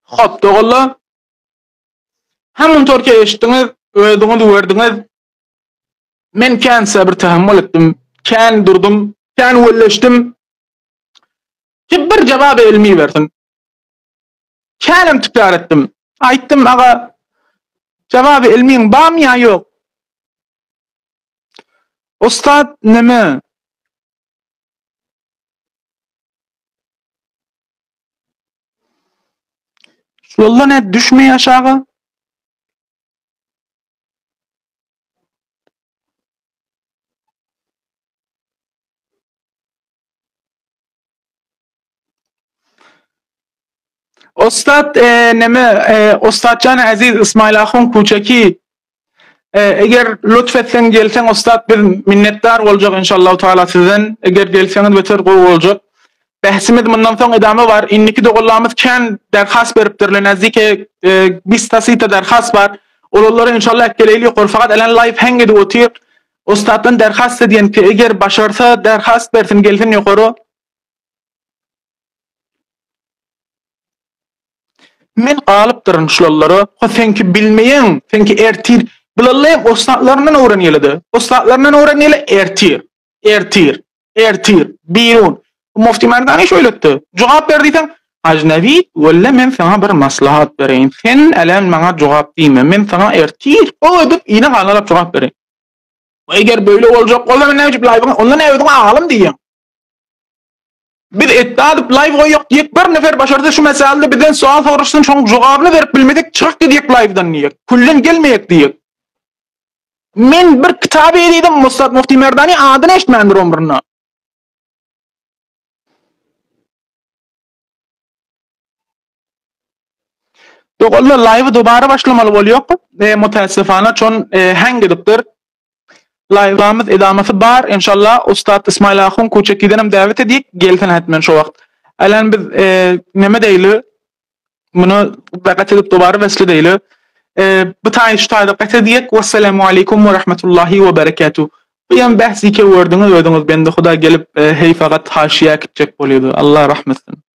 Hop, doganlar. Hemun torke eşitdiňiz, özüňiz gördüňiz. Men kän sabr tahammul etdim, kän durdum, kän welleşdim. Ki bir jawab ilmi bersin. Känem tükrar etdim. Aýtdym, aga, jawab ilmiň barmy ýa ýok? Ustad neme? Şulalda ne düşmeýär aşaga? Ustad e, neme e, Ustadjan Aziz İsmail Ahun Kuçaki e, eger lütfetseň gelseň ustad biz minnetdar boljak inşallah taala sizden eger gelseňiz beter gowy boljak. Bähsimiz mundan soň edama bar. Indiki doganlarymyz kän derhas beripdirler. Näzike e, bistasita derhas bar. Olalary inşallah äkgeleýli ýokary. Fakat elen live hang edip otyr. Ustatdan derhast edýän ki eger başarsa derhast bersin gelsin ýokary. Men galypdyryn şulallara. Ho seňki bilmeýäň, seňki ertir. Bulallam ussatlaryndan öwrenýelidi. Ussatlaryndan öwrenýeli ertir. Ertir. Ertir. Birun. Mufti Merdani şöyle etdi. Jogap ber diýseň, Ajnabi, walla men saňa bir maslahat bereýin. Sen älem maňa jogap diýme. Men saňa ertir gowy edip ine galalap jogap bereýin. Eger böyle boljak bolsa men näme üçin live onda näme özüň alym diýýäň. Biz etdi adyp live goýýak diýek bir nefer başarsa şu meselede bizden sual soraşsyn şoň jogabyny berip bilmesek çykyp gidýek livedan diýek. Küllen gelmeýek diýek. Men bir kitaby diýdim Mustat Mufti Merdani adyny eşitmändir ömründe. Doganlar live dubara başlamaly bolýok. E, mutaessifana çon e, hang edipdir. Live'amyz edamasy bar. Inşallah Ustad İsmail Ahun Kuçekidenem davet edýek. Gelsin hetmen şo wagt. Alen biz e, neme deýli? Muny gaç edip dubara besli deýli. E, bu taý şu taýda gaç edýek. Wassalamu aleýkum we rahmetullahi we berekatuh. Bu ýem bähsi ke gördüňiz özüňiz bende Huda gelip e, heý fakat haşiýä gitjek bolýdy. Allah rahmetsin.